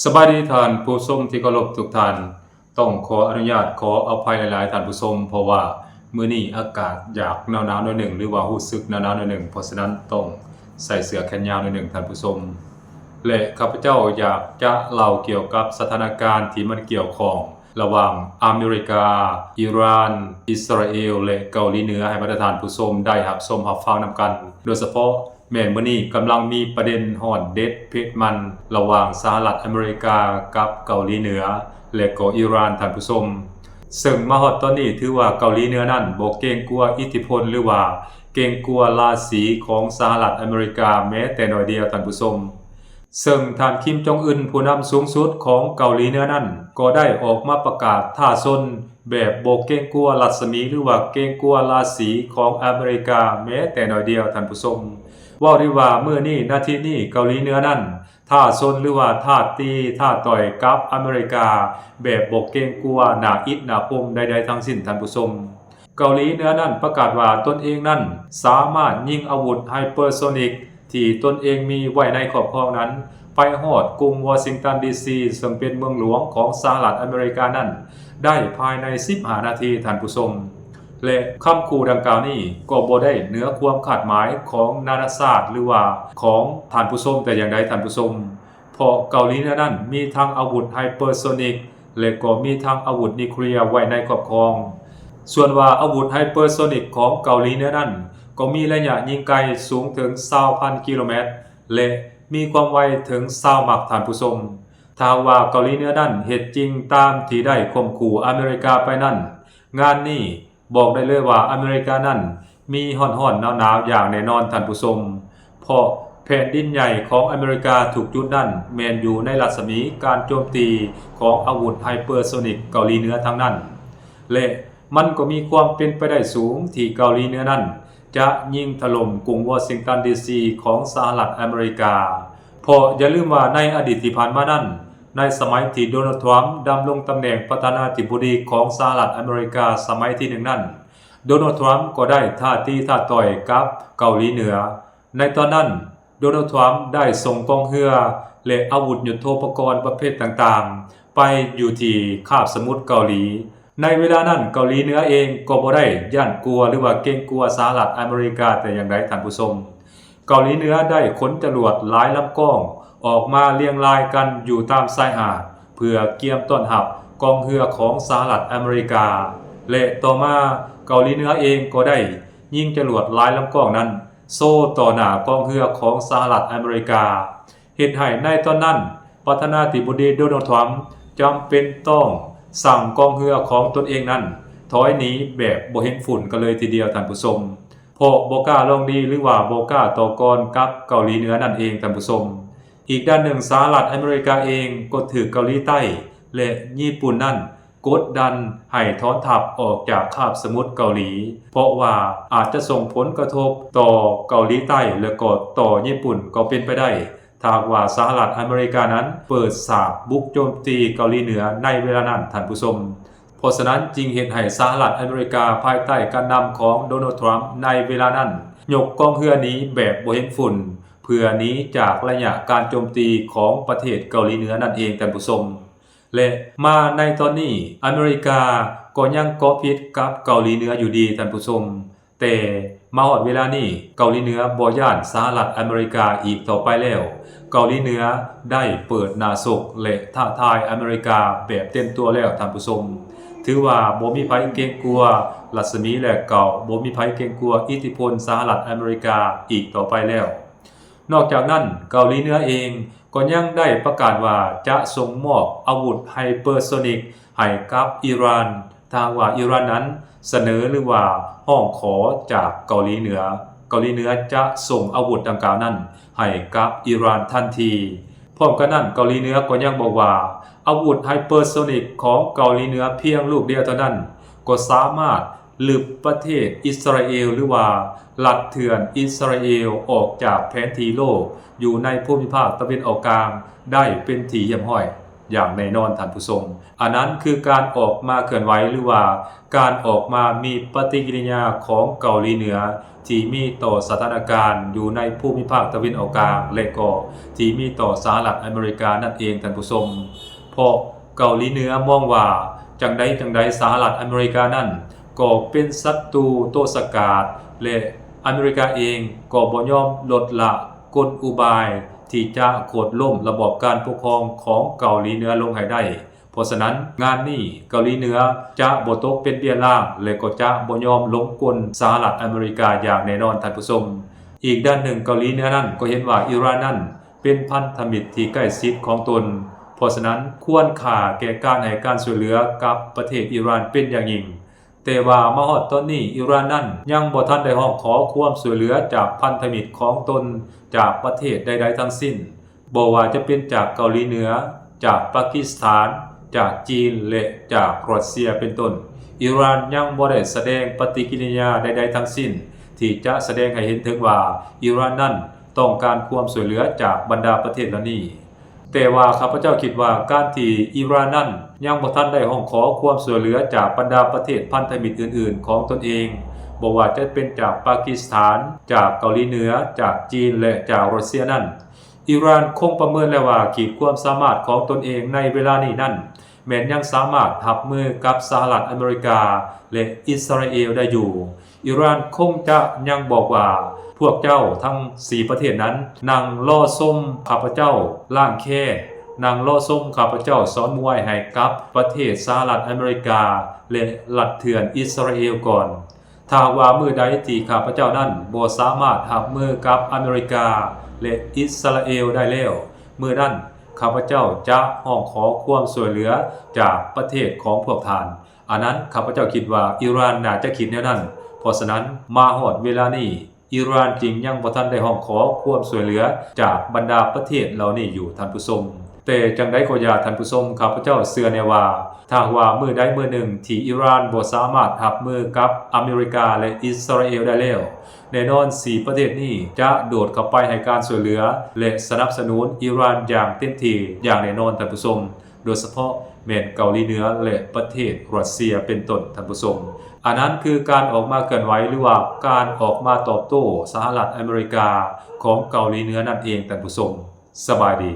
ສະບາຍດີທ່ານຜູ້ຊົມທີ່ເຄົາລົບທຸກທ່ານ. ຕ້ອງຂໍອະນຸຍາດຂໍອະໄພຫຼາຍໆທ່ານຜູ້ຊົມ ເພາະວ່າມື້ນີ້ອາກາດຢາກໜາວໆໜ້ອຍໜຶ່ງ ຫຼືວ່າຮູ້ສຶກໜາວໆໜ້ອຍໜຶ່ງ, ເພາະສະນັ້ນຕ້ອງໃສ່ເສື້ອແຂນຍາວໜ້ອຍໜຶ່ງທ່ານຜູ້ຊົມ. ແລະ ຂ້າພະເຈົ້າຢາກຈະເລົ່າກ່ຽວກັບສະຖານະການທີ່ມັນກ່ຽວຂ້ອງລະຫວ່າງອາເມລິກາ, ອີຣານ, ອິດສະຣາເອວ ແລະ ເກົາຫຼີເໜືອ ໃຫ້ບັນດາທ່ານຜູ້ຊົມໄດ້ຮັບຊົມຮັບຟັງນຳກັນ, ໂດຍສະເພາະ ແມ່ນມື້ນີ້ກຳລັງມີປະເດັນຮ້ອນເດັດເຜັດມັນລະຫວ່າງສະຫະລັດອາເມລິກາກັບເກົາຫຼີເໜືອ ແລະ ກໍອີຣານທ່ານຜູ້ຊົມ. ເຊິ່ງມາຮອດຕອນນີ້ຖືວ່າເກົາຫຼີເໜືອນັ້ນບໍ່ເກງກົວອິດທິພົນ ຫຼືວ່າເກງກົວລາສີຂອງສະຫະລັດອາເມລິກາແມ້ແຕ່ໜ້ອຍດຽວທ່ານຜູ້ຊົມ. ເຊິ່ງທ່ານ ຄິມ ຈອງອຶນ ຜູ້ນຳສູງສຸດຂອງເກົາຫຼີເໜືອນັ້ນ ກໍໄດ້ອອກມາປະກາດທ້າຊົນ ແບບບໍ່ເກງກົວລັດສະໝີ ຫຼືວ່າເກງກົວລາສີຂອງອາເມລິກາແມ້ແຕ່ໜ້ອຍດຽວທ່ານຜູ້ຊົມ. ເວົ້າໄດ້ວ່າມື້ນີ້ນາທີນີ້ເກົາຫຼີເໜືອນັ້ນ ທ້າຊົນ ຫຼືວ່າທ້າຕີທ້າຕ່ອຍກັບອາເມລິກາ ແບບບໍ່ເກງກົວໜ້າອິດໜ້າພົມໃດໆທັງສິ້ນທ່ານຜູ້ຊົມ. ເກົາຫຼີເໜືອນັ້ນປະກາດວ່າຕົນເອງນັ້ນສາມາດຍິງອາວຸດໄຮເປີໂຊນິກ ທີ່ຕົນເອງມີໄວ້ໃນຄອບຄອງນັ້ນ ໄປຮອດກຸງວໍຊິງຕັນ ດີຊີ ເຊິ່ງເປັນເມືອງຫຼວງຂອງສະຫະລັດອາເມລິການັ້ນ ໄດ້ພາຍໃນສິບຫ້ານາທີທ່ານຜູ້ຊົມ. ແລະ ຄຳຂູ່ດັ່ງກ່າວນີ້ກໍບໍ່ໄດ້ເໜືອຄວາມຄາດໝາຍຂອງນານາຊາດ ຫຼືວ່າຂອງທ່ານຜູ້ຊົມແຕ່ຢ່າງໃດທ່ານຜູ້ຊົມ. ເພາະເກົາຫຼີເໜືອນັ້ນມີທັງອາວຸດໄຮເປີໂຊນິກ ແລະ ກໍມີທັງອາວຸດນິວເຄລຍໄວ້ໃນຄອບຄອງ. ສ່ວນວ່າອາວຸດໄຮເປີໂຊນິກຂອງເກົາຫຼີເໜືອນັ້ນ ກໍມີໄລຍະຍິງໄກສູງເຖິງຊາວພັນກິໂລແມັດ ແລະ ມີຄວາມໄວເຖິງຊາວມັກທ່ານຜູ້ຊົມ. ຖ້າຫາກວ່າເກົາຫຼີເໜືອນັ້ນເຮັດຈິງຕາມທີ່ໄດ້ຂົ່ມຂູ່ອາເມລິກາໄປນັ້ນ, ງານນີ້ ບອກໄດ້ເລີຍວ່າອາເມລິການັ້ນມີຮ້ອນໆໜາວໆຢ່າງແນ່ນອນທ່ານຜູ້ຊົມ, ເພາະແຜ່ນດິນໃຫຍ່ຂອງອາເມລິກາທຸກຈຸດນັ້ນແມ່ນຢູ່ໃນລັດສະໝີການໂຈມຕີຂອງອາວຸດໄຮເປີໂຊນິກເກົາຫຼີເໜືອທັງນັ້ນ ແລະ ມັນກໍມີຄວາມເປັນໄປໄດ້ສູງທີ່ເກົາຫຼີເໜືອນັ້ນຈະຍິງຖະຫຼົ່ມກຸງວໍຊິງຕັນ ດີຊີ ຂອງສະຫະລັດອາເມລິກາ. ເພາະຢ່າລືມວ່າໃນອະດີດທີ່ຜ່ານມານັ້ນ, ໃນສະໄໝທີ່ໂດນັລ ທຣຳ ດຳລົງຕຳແໜ່ງປະທານາທິບໍດີຂອງສະຫະລັດອາເມລິກາສະໄໝທີໜຶ່ງນັ້ນ, ໂດນັລ ທຣຳ ກໍໄດ້ທ້າຕີທ້າຕ່ອຍກັບເກົາຫຼີເໜືອ. ໃນຕອນນັ້ນ ໂດນັລ ທຣຳ ໄດ້ສົ່ງກອງເຮືອ ແລະ ອາວຸດຍຸດໂທປະກອນປະເພດຕ່າງໆ ໄປຢູ່ທີ່ຄາບສະໝຸດເກົາຫຼີ. ໃນເວລານັ້ນເກົາຫຼີເໜືອເອງກໍບໍ່ໄດ້ຢ້ານກົວ ຫຼືວ່າເກງກົວສະຫະລັດອາເມລິກາແຕ່ຢ່າງໃດທ່ານຜູ້ຊົມ. ເກົາຫຼີເໜືອໄດ້ຂົນຈະຫຼວດຫຼາຍລຳກອງອອກມາລຽງລາຍກັນຢູ່ຕາມຊາຍຫາດ ເພື່ອກຽມຕ້ອນຮັບກອງເຮືອຂອງສະຫະລັດອາເມລິກາ ແລະ ຕໍ່ມາເກົາຫຼີເໜືອເອງກໍໄດ້ຍິງຈະຫຼວດຫຼາຍລຳກອງນັ້ນໂຊຕໍ່ໜ້າກອງເຮືອຂອງສະຫະລັດອາເມລິກາ, ເຮັດໃຫ້ໃນຕອນນັ້ນປະທານາທິບໍດີໂດນັລ ທຣຳ ຈຳເປັນຕ້ອງສັ່ງກອງເຮືອຂອງຕົນເອງນັ້ນຖອຍໜີແບບບໍ່ເຫັນຝຸ່ນກັນເລີຍທີດຽວທ່ານຜູ້ຊົມ. ເພາະບໍ່ກ້າລອງດີ ຫຼືວ່າບໍ່ກ້າຕໍ່ກອນກັບເກົາຫຼີເໜືອນັ້ນເອງທ່ານຜູ້ຊົມ. ອີກດ້ານໜຶ່ງ ສະຫະລັດອາເມລິກາເອງກໍຖືກເກົາຫຼີໃຕ້ ແລະ ຍີ່ປຸ່ນນັ້ນກົດດັນໃຫ້ຖອນທັບອອກຈາກຄາບສະໝຸດເກົາຫຼີ ເພາະວ່າອາດຈະສົ່ງຜົນກະທົບຕໍ່ເກົາຫຼີໃຕ້ ແລະ ກໍຕໍ່ຍີ່ປຸ່ນກໍເປັນໄປໄດ້ ຖ້າຫາກວ່າສະຫະລັດອາເມລິການັ້ນເປີດສາບບຸກໂຈມຕີເກົາຫຼີເໜືອໃນເວລານັ້ນທ່ານຜູ້ຊົມ. ເພາະສະນັ້ນຈຶ່ງເຮັດໃຫ້ສະຫະລັດອາເມລິກາພາຍໃຕ້ການນຳຂອງໂດນັລ ທຣຳ ໃນເວລານັ້ນ ຍົກກອງເຮືອໜີແບບບໍ່ເຫັນຝຸ່ນ ເພື່ອໜີຈາກໄລຍະການໂຈມຕີຂອງປະເທດເກົາຫຼີເໜືອນັ້ນເອງທ່ານຜູ້ຊົມ. ແລະ ມາໃນຕອນນີ້ ອາເມລິກາກໍຍັງເກາະຜິດກັບເກົາຫຼີເໜືອຢູ່ດີທ່ານຜູ້ຊົມ. ແຕ່ມາຮອດເວລານີ້ ເກົາຫຼີເໜືອບໍ່ຢ້ານສະຫະລັດອາເມລິກາອີກຕໍ່ໄປແລ້ວ. ເກົາຫຼີເໜືອໄດ້ເປີດໜ້າສົກ ແລະ ທ້າທາຍອາເມລິກາແບບເຕັມຕົວແລ້ວທ່ານຜູ້ຊົມ. ຖືວ່າບໍ່ມີໃຜເກງກົວລັດສະໝີ ແລະ ກໍບໍ່ມີໃຜເກງກົວອິດທິພົນສະຫະລັດອາເມລິກາອີກຕໍ່ໄປແລ້ວ. ນອກຈາກນັ້ນ ເກົາຫຼີເໜືອເອງກໍຍັງໄດ້ປະກາດວ່າຈະສົ່ງມອບອາວຸດໄຮເປີໂຊນິກໃຫ້ກັບອີຣານ ຖ້າຫາກວ່າອີຣານນັ້ນສະເໜີ ຫຼືວ່າຮ້ອງຂໍຈາກເກົາຫຼີເໜືອ, ເກົາຫຼີເໜືອຈະສົ່ງອາວຸດດັ່ງກ່າວນັ້ນໃຫ້ກັບອີຣານທັນທີ. ພ້ອມກັນນັ້ນ ເກົາຫຼີເໜືອກໍຍັງບອກວ່າ ອາວຸດໄຮເປີໂຊນິກຂອງເກົາຫຼີເໜືອພຽງລູກດຽວເທົ່ານັ້ນ ກໍສາມາດລຶບປະເທດອິດສະຣາເອວ ຫຼືວ່າລັດເຖື່ອນອິດສະຣາເອວ ອອກຈາກແຜນທີ່ໂລກຢູ່ໃນພູມິພາກຕາເວັນອອກກາງໄດ້ເປັນທີ່ຮຽບຮ້ອຍ. ຢ່າງແນ່ນອນທ່ານຜູ້ຊົມ. ອັນນັ້ນຄືການອອກມາເຄື່ອນໄຫວ ຫຼືວ່າການອອກມາມີປະຕິກິລິຍາຂອງເກົາຫຼີເໜືອ ທີ່ມີຕໍ່ສະຖານະການຢູ່ໃນພູມິພາກຕາເວັນອອກກາງ ແລະກໍທີ່ມີຕໍ່ສະຫະລັດອາເມລິການັ້ນເອງທ່ານຜູ້ຊົມ. ເພາະເກົາຫຼີເໜືອມອງວ່າ ຈັ່ງໃດຈັ່ງໃດສະຫະລັດອາເມລິການັ້ນກໍເປັນສັດຕູໂຕສະກາດ ແລະອາເມລິກາເອງກໍບໍ່ຍອມລົດລະກົນອຸບາຍທີ່ຈະໂຄ່ນລົ້ມລະບອບການປົກຄອງຂອງເກົາຫຼີເໜືອລົງໃຫ້ໄດ້. ເພາະສະນັ້ນງານນີ້ເກົາຫຼີເໜືອຈະບໍ່ຕົກເປັນເບ້ຍລ້າງ ແລະກໍຈະບໍ່ຍອມຫຼົງກົນສະຫະລັດອາເມລິກາຢ່າງແນ່ນອນທ່ານຜູ້ຊົມ. ອີກດ້ານໜຶ່ງເກົາຫຼີເໜືອນັ້ນກໍເຫັນວ່າອີຣານນັ້ນ ເປັນພັນທະມິດທີ່ໃກ້ຊິດຂອງຕົນ, ເພາະສະນັ້ນຄວນຄ່າແກ່ການໃຫ້ການຊ່ວຍເຫຼືອກັບປະເທດອີຣານເປັນຢ່າງຍິ່ງ. ແຕ່ວ່າມາຮອດຕອນນີ້ ອີຣານນັ້ນຍັງບໍ່ທັນໄດ້ຮ້ອງຂໍຄວາມຊ່ວຍເຫຼືອຈາກພັນທະມິດຂອງຕົນຈາກປະເທດໃດໆທັງສິ້ນ, ບໍ່ວ່າຈະເປັນຈາກເກົາຫຼີເໜືອ, ຈາກປາກິສຖານ, ຈາກຈີນ ແລະ ຈາກຣັດເຊຍເປັນຕົ້ນ. ອີຣານຍັງບໍ່ໄດ້ສະແດງປະຕິກິລິຍາໃດໆທັງສິ້ນ ທີ່ຈະສະແດງໃຫ້ເຫັນເຖິງວ່າອີຣານນັ້ນ ຕ້ອງການຄວາມຊ່ວຍເຫຼືອຈາກບັນດາປະເທດເຫຼົ່ານີ້. ແຕ່ວ່າຂ້າພະເຈົ້າຄິດວ່າການທີ່ອີຣານນັ້ນຍັງບໍ່ທັນໄດ້ຮ້ອງຂໍຄວາມຊ່ວຍເຫຼືອຈາກບັນດາປະເທດພັນທະມິດອື່ນໆຂອງຕົນເອງ, ບໍ່ວ່າຈະເປັນຈາກປາກິສຖານ, ຈາກເກົາຫຼີເໜືອ, ຈາກຈີນ ແລະ ຈາກຣັດເຊຍນັ້ນ, ອີຣານຄົງປະເມີນແລ້ວວ່າຂີດຄວາມສາມາດຂອງຕົນເອງໃນເວລານີ້ນັ້ນ ແມ່ນຍັງສາມາດຮັບມືກັບສະຫະລັດອາເມລິກາ ແລະ ອິດສະຣາເອລໄດ້ຢູ່. ອີຣານຄົງຈະຍັງບອກວ່າ ພວກເຈົ້າທັງສີ່ປະເທດນັ້ນ ນັ່ງລໍຊົມຂ້າພະເຈົ້າລ້າງແຄ້ນ, ນັ່ງລໍຊົມຂ້າພະເຈົ້າສອນມວຍໃຫ້ກັບປະເທດສະຫະລັດອາເມລິກາ ແລະ ລັດເຖື່ອນອິດສະຣາເອລກ່ອນ. ຖ້າຫາກວ່າມື້ໃດທີ່ຂ້າພະເຈົ້ານັ້ນບໍ່ສາມາດຮັບມືກັບອາເມລິກາ ແລະ ອິດສະຣາເອລໄດ້ແລ້ວ, ມື້ນັ້ນຂ້າພະເຈົ້າຈະຮ້ອງຂໍຄວາມຊ່ວຍເຫຼືອຈາກປະເທດຂອງພວກທ່ານ. ອັນນັ້ນຂ້າພະເຈົ້າຄິດວ່າອີຣານໜ້າຈະຄິດແນວນັ້ນ. ເພາະສະນັ້ນມາຮອດເວລານີ້ ອີຣານຈຶ່ງຍັງບໍ່ທັນໄດ້ຮ້ອງຂໍຄວາມຊ່ວຍເຫຼືອຈາກບັນດາປະເທດເຫຼົ່ານີ້ຢູ່ທ່ານຜູ້ຊົມ. ແຕ່ຈັ່ງໃດກໍຢ່າທ່ານຜູ້ຊົມ, ຂ້າພະເຈົ້າເຊື່ອແນ່ວ່າ ຖ້າຫາກວ່າມື້ໃດມື້ໜຶ່ງທີ່ອີຣານບໍ່ສາມາດຮັບມືກັບອາເມລິກາ ແລະ ອິດສະຣາເອລໄດ້ແລ້ວ, ແນ່ນອນສີ່ປະເທດນີ້ຈະໂດດເຂົ້າໄປໃຫ້ການຊ່ວຍເຫຼືອ ແລະ ສະໜັບສະໜູນອີຣານຢ່າງເຕັມທີ່ຢ່າງແນ່ນອນທ່ານຜູ້ຊົມ. ໂດຍສະເພາະແມ່ນເກົາຫຼີເໜືອ ແລະ ປະເທດຣັດເຊຍເປັນຕົ້ນທ່ານຜູ້ຊົມ. ອັນນັ້ນຄືການອອກມາເຄື່ອນໄຫວ ຫຼືວ່າການອອກມາຕອບໂຕ້ສະຫະລັດອາເມລິກາຂອງເກົາຫຼີເໜືອນັ້ນເອງທ່ານຜູ້ຊົມ. ສະບາຍດີ.